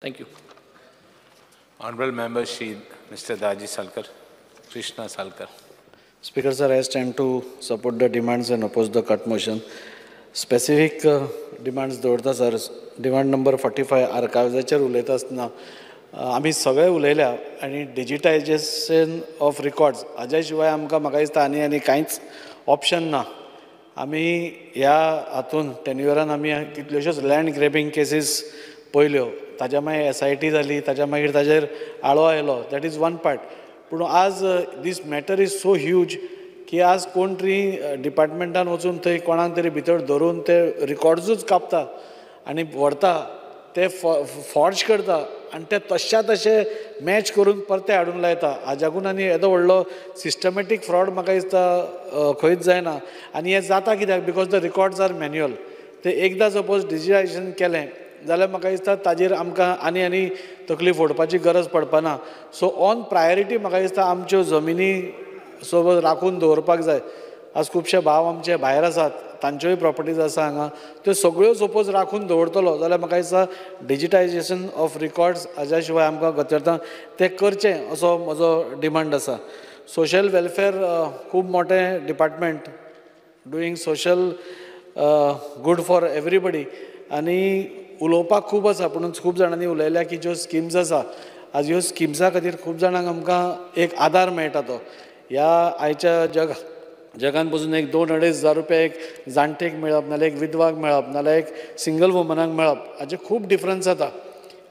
Thank you. Honorable Member Shri Mr. Daji Salkar, Krishna Salkar. Speaker sir, I stand to support the demands and oppose the cut motion. Specific demands दवरता sir. Demand number 45 आर्कायव्जाचेर उलयता आसतना आमी सगळे उलयल्या आनी digitisation of records हाज्या शिवाय आमकां म्हाका दिसता आनी आनी कांयच ऑप्शन ना. आमी ह्या हातून टेन्युअरान आमी कितल्योश्योच लँड ग्रेबींग केसीस पळयल्यो, ताज्या मागीर SIT जाली, ताज्या मागीर ताजेर आळो आयलो, that is one part. पूण आज this matter is so huge की आज कोण तरी डिपार्टमेंटान वचून थंय कोणाक तरी भितर धरून ते रिकॉर्ड्सूच कापता आनी व्हरता, ते फॉर्ज करता आनी ते तश्या तशे मॅच करून परते हाडून लायता. हाज्याकून आनी येदो व्हडलो सिस्टमॅटीक फ्रॉड म्हाका दिसता खंयच जायना. आनी हें जाता कित्याक, because the records are manual. ते एकदां सपोज डिजिटायजेशन केलें जाल्यार म्हाका दिसता ताजेर आमकां आनी आनी तकली फोडपाची गरज पडपाना. सो ऑन प्रायोरिटी म्हाका दिसता आमच्यो जमिनी सोबत राखून दवरपाक जाय. आज खुबशे भाव आमचे भायर आसात, तांच्योय प्रॉपर्टीज आसा हांगा, त्यो सगळ्यो सपोज राखून दवरतलो जाल्यार म्हाका दिसता डिजिटायजेशन ऑफ रिकॉर्ड्स हाज्या शिवाय आमकां गत्यर्थां तें करचें असो म्हजो डिमांड आसा. सोशल वेलफेअर खूब मोटें department, doing social good for everybody. आनी उलोवपाक खूब आसा, पूण खूब जाणांनी उलयल्या की ज्यो स्किम्स आसा, आज ह्यो स्किम्सां खातीर खूब जाणांक आमकां एक आदार मेळटा. तो ह्या आयच्या जगान पसून एक 2-2.5 हजार रुपया एक जाणटेक मेळप, नाल्यार एक विधवाक मेळप, नाल्यार एक सिंगल वुमनाक मेळप, हाजे खूब डिफरन्स जाता.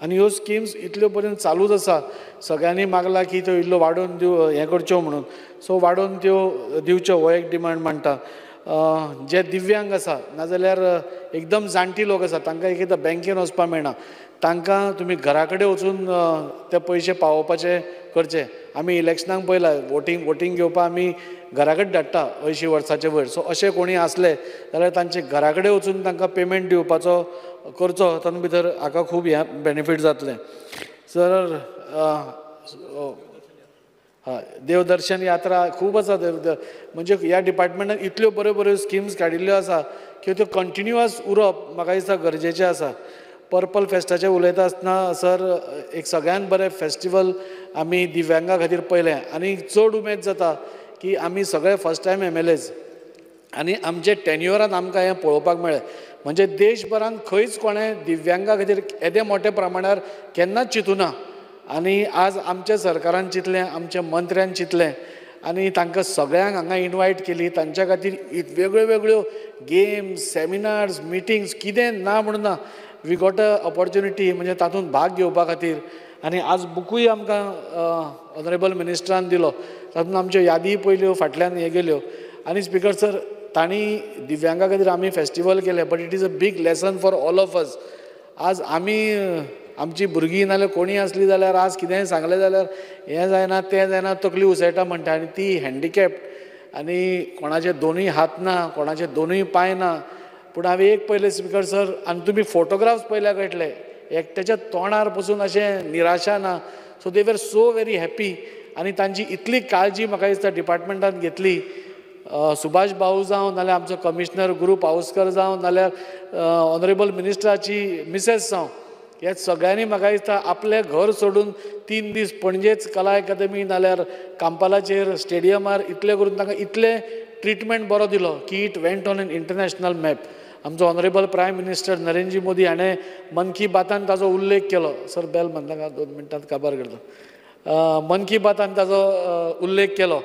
आनी ह्यो स्किम्स इतल्यो पर्यंत चालूच आसा. सगळ्यांनी मागला की त्यो इल्ल्यो वाडोवन दिव हें करच्यो म्हणून, सो वाडोवन त्यो दिवच्यो हो एक डिमांड मांडटा. जे दिव्यांग आसा नाजाल्यार एकदम जाणटी लोक आसा, तांकां एक एकदां बँकेन वचपाक मेळना, तांकां तुमी घरा कडेन वचून ते पयशे पावोवपाचे करचे. आमी इलेक्शनाक पळयला वोटींग घेवपाक आमी घरा कडेन धाडटा 80 वर्साचे वयर. सो अशे कोणी आसले जाल्यार तांचे घरा कडेन वचून तांकां पेमेंट दिवपाचो करचो, तातूंत भितर हाका खूब हें बेनिफीट जातलें. सर हय, देवदर्शन यात्रा खूब आसा. म्हणजे ह्या डिपार्टमेंटान इतल्यो बऱ्यो बऱ्यो स्किम्स काडिल्ल्यो आसा की त्यो कंटिन्युअस उरप म्हाका दिसता गरजेचें आसा. पर्पल फेस्टाचें उलयता आसतना सर एक सगळ्यान बरें फेस्टिवल आमी दिव्यांगा खातीर पळयलें आनी चड उमेद जाता की आमी सगळे फर्स्ट टायम MLAs आनी आमचे टेन्युअरान आमकां हें पळोवपाक मेळ्ळें. म्हणजे देशभरान खंयच कोणें दिव्यांगा खातीर येदे मोठ्या प्रमाणार केन्नाच चिंतूना आनी आज आमच्या सरकारान चिंतलें, आमच्या मंत्र्यान चिंतलें आनी तांकां सगळ्यांक हांगा इनवायट केली. तांच्या खातीर वेगळ्यो वेगळ्यो गेम्स, सेमिनार्स, मिटिंग्स कितें ना म्हणून ना. We got a opportunity म्हणजे तातूंत भाग घेवपा खातीर. आनी आज बुकूय आमकां ऑनरेबल मिनिस्टरान दिलो, तातूंत आमच्यो यादी पयल्यो फाटल्यान हें गेल्यो. आनी स्पिकर सर, तांणी दिव्यांगा खातीर आमी फेस्टिवल केलें, but it is a big lesson for all of us. आज आमी आमची भुरगीं नाल्यार कोणीय आसली जाल्यार आज कितेंय सांगलें जाल्यार हें जायना तें जायना तकली उसळटा म्हणटा. आनी ती हँडिकॅप्ड आनी कोणाचे दोनूय हात ना, कोणाचे दोनूय पांय ना. पूण हांवें एक पळयलें स्पिकर सर, आनी तुमी फोटोग्राफ्स पळयल्यार कळटलें, एकट्याच्या तोंडार पसून अशें निराशा ना. So they were so very happy आनी तांची इतली काळजी म्हाका दिसता डिपार्टमेंटान घेतली. सुभाष भाऊ जावं नाल्यार आमचो कमिशनर गुरू पावसकर जावं नाल्यार ऑनरेबल मिनिस्टराची मिसेस जावं, ह्या सगळ्यांनी म्हाका दिसता आपलें घर सोडून 3 दीस पणजेच कला अकादमी नाल्यार कांपालाचेर स्टेडियमार इतलें करून तांकां इतलें ट्रिटमेंट बरो दिलो की it went on an international map. आमचो honourable prime minister Narendra Modi हाणें मन की बातान ताजो उल्लेख केलो. सर बेल म्हणटा 2 मिनटांत काबार करता. मन की बातान ताजो उल्लेख केलो.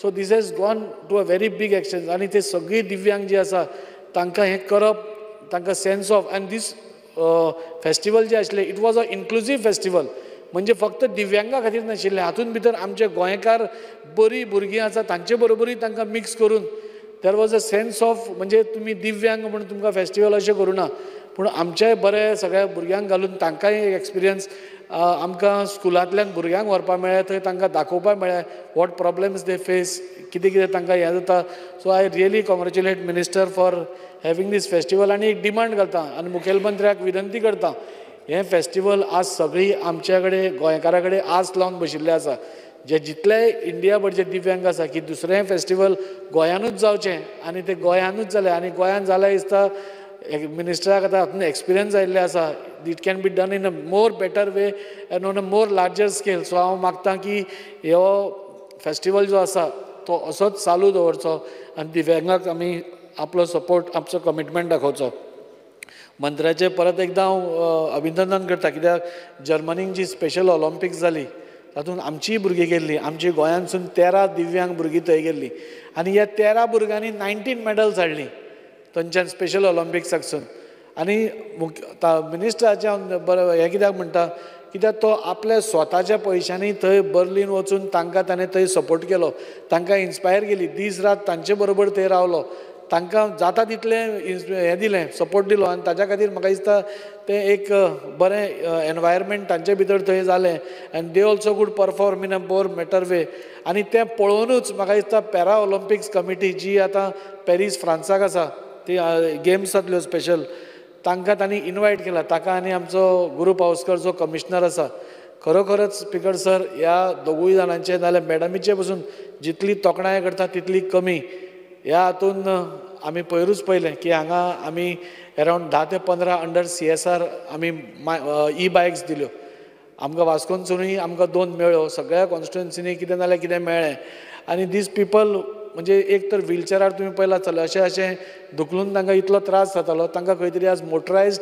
So this has gone to a very big extent. आनी ते सगळीं दिव्यांग जी आसा तांकां हें करप, तांकां सेन्स ऑफ आनी दीस फेस्टिवल जे आसलें it was a inclusive festival. म्हणजे फक्त दिव्यांगा खातीर नाशिल्लें, हातूंत भितर आमचे गोंयकार बरीं भुरगीं आसा तांचे बरोबरूय तांकां मिक्स करून there was a sense of म्हणजे तुमी दिव्यांग म्हणून तुमकां फेस्टिवल अशें करूं ना, पूण आमचेय बरे सगळ्या भुरग्यांक घालून तांकांय एक एक्सपिरियन्स आमकां स्कुलांतल्यान भुरग्यांक व्हरपाक मेळ्ळें, थंय तांकां दाखोवपाक मेळ्ळें what problems they face, कितें कितें तांकां हें जाता. So I really congratulate minister for having this festival. आनी एक डिमांड घालता आनी मुखेलमंत्र्याक विनंती करता, हें फेस्टिवल आज सगळीं आमच्या कडेन गोंयकारा कडेन आस लावन बशिल्ले आसा, जे जितले इंडिया भरचे दिव्यांग आसा की दुसरें फेस्टिवल गोंयानूच जावचें आनी तें गोंयानूच जालें. आनी गोंयान जाल्यार दिसता मिनिस्टराक आतां हातून एक्सपिरियन्स आयिल्ले आसा, it can be done in a more better way and on a more larger scale. So हांव मागता की हो फेस्टिवल जो आसा तो असोच चालू दवरचो आनी दिव्यांगाक आमी आपलो सपोर्ट, आमचो कमिटमेंट दाखोवचो. मंत्र्याचें परत एकदां हांव अभिनंदन करता, कित्याक जर्मनीक जी स्पेशल ऑलिम्पिक्स जाली तातूंत आमचीय भुरगीं गेल्लीं, आमची गोंयांतसून 13 दिव्यांग भुरगीं थंय गेल्लीं आनी ह्या 13 भुरग्यांनी 19 मॅडल्स हाडलीं थंयच्यान स्पेशल ऑलिम्पिक्साकसून. आनी मिनिस्टराचें हांव बरें हें कित्याक म्हणटा, कित्याक तो आपल्या स्वताच्या पयशांनी थंय बर्लीन वचून तांकां ताणें थंय सपोर्ट केलो, तांकां इन्स्पायर केली, दीस रात तांचे बरोबर थंय रावलो, तांकां जाता तितलें हें दिलें, सपोर्ट दिलो आनी ताच्या खातीर म्हाका दिसता तें एक बरें एनवायरमेंट तांचे भितर थंय जालें and they also could perform in a more better way. आनी तें पळोवनूच म्हाका दिसता पॅरा ऑलिम्पिक्स कमिटी जी आतां पॅरीस फ्रांसाक आसा ती गेम्स जातल्यो स्पेशल, तांकां तांणी इनवायट केला, ताका आनी आमचो गुरू पावसकर जो कमिशनर आसा. खरोखरच स्पिकर सर ह्या दोगूय जाणांचे नाल्यार मॅडमीचे पसून जितली तोखणाय करता तितली कमी. ह्या हातून आमी पयरूच पळयलें की हांगा आमी अरावंड 10 ते 15 अंडर CSR आमी ई बायक्स दिल्यो. आमकां वास्कोनसुनूय आमकां 2 मेळ्ळ्यो, सगळ्या कॉन्स्टिट्युएन्सीनी कितें नाल्यार कितें मेळ्ळें. आनी these people म्हणजे एक तर व्हीलचेरार तुमी पळयला चल अशें अशें धुकलून तांकां इतलो त्रास जातालो, तांकां खंय तरी आज मोटरायज्ड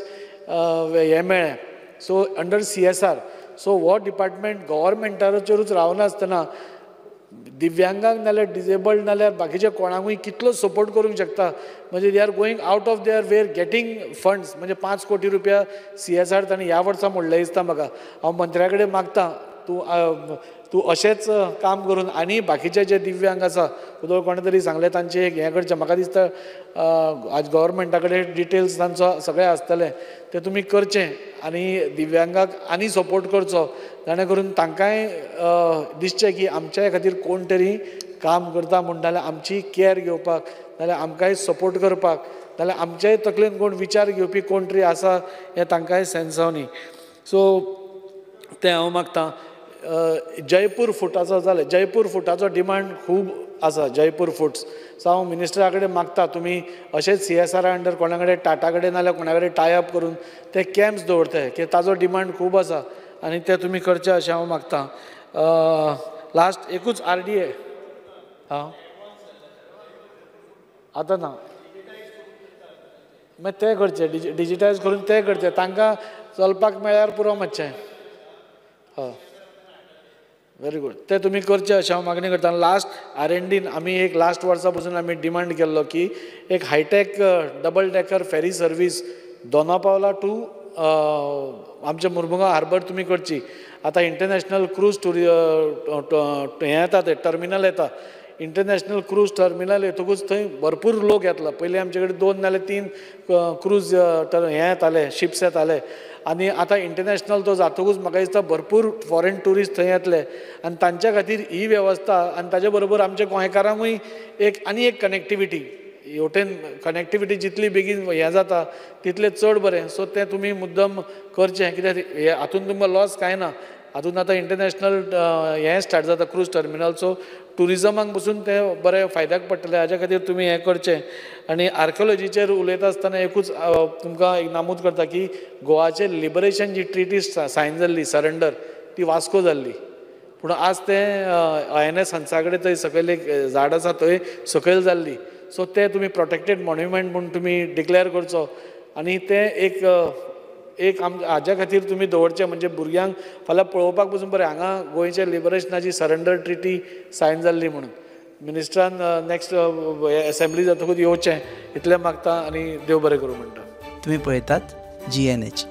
हें मेळ्ळें. सो अंडर CSR, सो हो डिपार्टमेंट गव्हर्मेंटाचेरूच रावनासतना दिव्यांगांक नाल्यार डिजेबल्ड नाल्यार बाकीच्या कोणाकूय कितलो सपोर्ट करूंक शकता. म्हणजे they are going out of their way getting funds. म्हणजे 5 कोटी रुपया CSR तांणी ह्या वर्सा मोडले दिसता म्हाका. हांव मंत्र्या कडेन मागता तूं अशेंच काम करून आनी बाकीचे जे दिव्यांग आसा उदळ कोणें तरी सांगलें तांचें एक हें करचें. म्हाका दिसता आज गव्हर्मेंटा कडेन डिटेल्स तांचो सगळें आसतलें, तें तुमी करचें आनी दिव्यांगाक आनी सपोर्ट करचो, जाणें करून तांकांय दिसचें की आमच्याय खातीर कोण तरी काम करता म्हूण, नाल्यार आमची कॅर घेवपाक, नाल्यार आमकांय सपोर्ट करपाक, नाल्यार आमच्याय तकलेन कोण विचार घेवपी कोण तरी आसा हें तांकांय सेन्स जावनी. सो तें हांव मागता. जयपूर फुटाचो जालें, जयपूर फुटाचो डिमांड खूब आसा, जयपूर फुट्स. सो हांव मिनिस्टरा कडेन मागता तुमी अशेंच CSR under कोणा कडेन टाटा कडेन नाल्यार कोणा कडेन टाय अप करून ते कॅम्प्स दवरते की ताजो डिमांड खूब आसा आनी ते तुमी करचे अशें हांव मागता. लास्ट एकूच RDA हां आतां ना मागीर तें करचें, डिजिटायज करून तें करचें, तांकां चलपाक मेळ्यार पुरो मातशें. हय व्हेरी गूड, तें तुमी करचें अशें हांव मागणी करता. लास्ट R&D आमी एक लास्ट वर्सा पसून आमी डिमांड केल्लो की एक hi tech double decker ferry service Dona Paula to आमच्या मुरमुगांव हार्बर तुमी करची. आतां इंटरनॅशनल क्रूज टुरी हें येता, तें टर्मिनल येता, इंटरनॅशनल क्रूज टर्मिनल येतकूच थंय भरपूर लोक येतलो. पयलीं आमचे कडेन 2 नाल्यार 3 क्रूज हें येताले, शिप्स येताले आनी आतां इंटरनॅशनल तो जातकूच म्हाका दिसता भरपूर फॉरेन ट्युरिस्ट थंय येतले आनी तांच्या खातीर ही वेवस्था आनी ताजे बरोबर आमच्या गोंयकारांकूय एक आनी एक कनेक्टिविटी, हेवटेन कनेक्टिविटी जितली बेगीन हें जाता तितलें चड बरें. सो तें तुमी मुद्दम करचें, कित्याक हातून तुमकां लॉस कांय ना. हातून आतां इंटरनॅशनल हें स्टार्ट जाता क्रूज टर्मिनल, सो ट्युरिजमाक पसून तें बरें फायद्याक पडटलें, हाज्या खातीर तुमी हें करचें. आनी आर्किओलॉजीचेर उलयता आसतना एकूच तुमकां एक नामूद करता की गोवाचें लिबरेशन जी ट्रिटी सायन जाल्ली सरेंडर ती वास्को जाल्ली, पूण आज तें INS हंसा कडेन थंय सकयल एक झाड आसा थंय सकयल जाल्ली. सो तें तुमी प्रोटेक्टेड मॉन्युमेंट म्हूण तुमी डिक्लेअर करचो आनी तें एक एक हाज्या खातीर तुमी दवरचें, म्हणजे भुरग्यांक फाल्यां पळोवपाक पसून बरें हांगा गोंयच्या लिबरेशनाची सरेंडर ट्रिटी सायन जाल्ली म्हणून. मिनिस्टरान नेक्स्ट एसेंब्ली जातकूच येवचें इतलें मागता आनी देव बरें करूं म्हणटा. तुमी पळयतात GNH.